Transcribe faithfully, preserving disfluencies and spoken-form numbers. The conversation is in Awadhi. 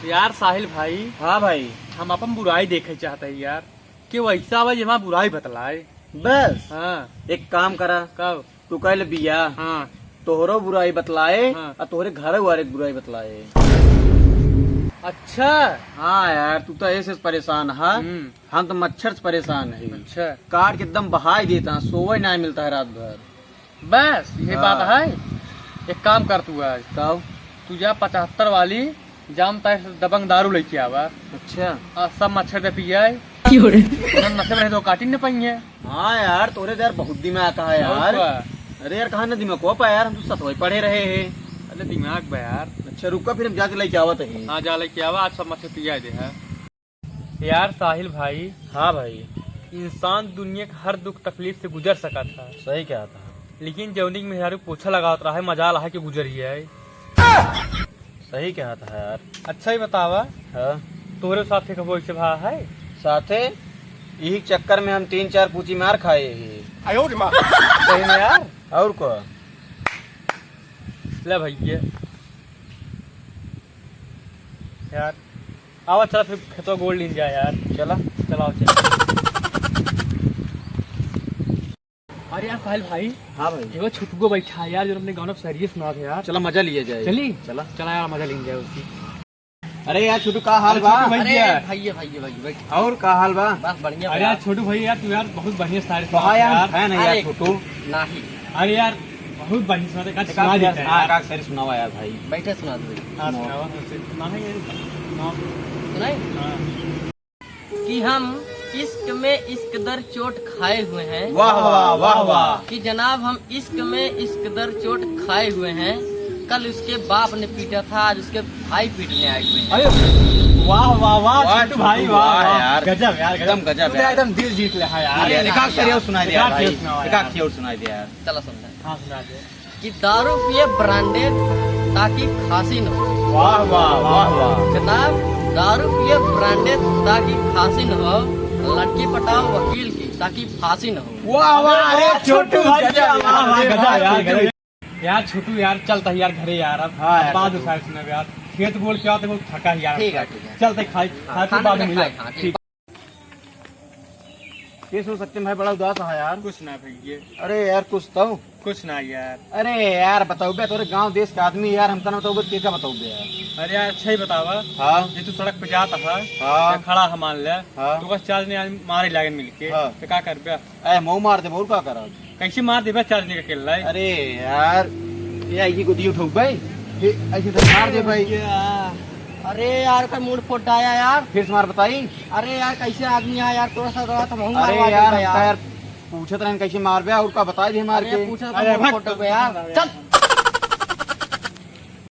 यार साहिल भाई। हाँ भाई। हम अपन बुराई देखे चाहते हैं यार, कि वैसा आवे जेमा बुराई बतलाए। बस। हाँ। एक काम करा। कब? तू कह ले बिया। हाँ। तोहरो बुराई बतलाए, हाँ। और तोहरे घर वाले की बुराई बतलाए। अच्छा। हाँ यार, तू तो ऐसे से परेशान है। हम्म। हम तो मच्छर से परेशान है। अच्छा। काट के एकदम बहाई देता है, सोवे ना मिलता है रात भर। बस, ये हाँ। बात है। एक काम कर तू आज। कब? तू जा पचहत्तर वाली जाम तार से दबंग दारू लेके आवा। अच्छा। आ, सब मच्छर दे पियाए। क्यों रे? ना नशे में रहे तो काटी न पाइए। हाँ यार, तोरे तो यार बहुत दिमाग है और यार। का? अरे यार, कहाँ ना दिमाग को पा यार, हम तो सतवई पढ़े रहे हैं। अरे दिमाग बा यार। अच्छा रुका, फिर हम जाके लेके आवत हैं। हाँ, जा लेके आवा, आज सब मच्छर पिया दे है। यार साहिल भाई। हाँ भाई। इंसान दुनिया के हर दुख तकलीफ से गुजर सकत है। सही कहा था। लेकिन जौनी के मेहरारू पोछा लगावत रहा है, मजाल है कि गुजर ही है। सही कहा था यार। अच्छा ही बतावा। हाँ। तोहरे साथे कबो ऐसे भा है? साथे? यही चक्कर में हम तीन चार पूची मार खाए ही। आयो रे माँ। सही में यार। और को? ले भैया। यार, आवा चला फिर खेतवा गोड़ लीन जाए यार। चला। चलाओ चला। अरे यार साहिल भाई। हाँ भाई। एगो छुटुको बैठा है यार, जो अपने गाँव में शायरी सुनात है यार। चला मजा लिया जाए। चली? चला। चला यार, मजा लीन जाए उसकी। अरे यार छोटू, का हाल अरे बा? छोटू भाई अरे यार। भैया, भैया, भैया, बैठ। और का हाल बा? बस बढ़िया अरे बा यार यार। छोटू भाई यार, तू यार बहुत बढ़िया शायरी तो हाँ सुनात है यार, यार। है ना यार अरे छोटू। नाही। अरे यार, बहुत बढ़िया सुनात है, एक सुना आध देता है हाँ, यार। एक आध शायरी सुनावा यार भाई। बैठे सुना दो। हाँ, सुनाओ। सुनावा, सुनावा, सुनावा। सुनाई? हाँ। कि हम इश्क में इश्क दर चोट खाए हुए हैं। वाह, वाह, वाह, वाह। कि जनाब हम इश्क में इश्क दर चोट खाए हुए हैं। कल उसके बाप ने पीटा था, आज उसके भाई पीटने आए हुए हैं। अरे वाह, वाह, वाह, वाह, छोटू भाई, छोटू, वाह, वाह वाह। यार। गजब यार, गजब। एकदम गजब तू तो यार। एकदम दिल जीत ले है यार। अरे, एक आध शायरी और सुनाई दे एक यार आध भाई। शायरी सुनाओ एक आध यार। शायरी और सुनाई दे यार। चलो सुनते हैं। हाँ, सुना दे। कि दारू पिए ब्रांडेड ताकि खांसी न हो। वाह, वाह, वाह, वाह। जनाब, दारू पिए ब्रांडेड ताकि खांसी न हो, लड़की पटाओ वकील की ताकि फांसी न हो। वाह, वाह, अरे अरे छोटू छोटू भाई, गजब यार, वाह, वाह, अरे गजब वाह, यार, छोटू। गजब। यार छोटू यार, चलता है यार घरे यार, अब हाँ यार, बाद छोटू। उठा इसने यार, खेत गोड़ क्या तो थका है यार। ठीक है, ठीक है। चलते खाई, हाँ, खाई के खाना बाद पीना मिला। खाए, हाँ, ठीक। ठीक। ये सुन सकते हैं भाई, बड़ा उदास है यार। कुछ ना भैया। अरे यार, कुछ तो। कुछ ना यार। अरे यार, बताओ बे, तोरे गांव देश का आदमी यार, हमका ना बताओ बे, के का बताओ बे यार। अरे यार, अच्छा ही बतावा। हाँ। ये तू सड़क पे जाता है, हाँ। या खड़ा है मान ले, हाँ। तो बस चार जने आदमी मारे लागे मिलके, हाँ। तो का करबे? ए, मऊ मार दे, और का करब? कैसे मार देबे चार जने का अकेला है? अरे यार, ये आइए गोदी उठाऊ भाई, ये ऐसे तो मार दे भाई। अरे यार, का मूड फोड़ डाया यार। फिर से मार बताई। अरे यार, कैसे आदमी है यार, तोरा सा रहा था, महूं अरे मारवा यार, देबे हमका यार। यार पूछत रहन कैसे मारबे, और का बताई दे मार अरे के। पूछत अरे रहन भट। फोटो पे यार। चल।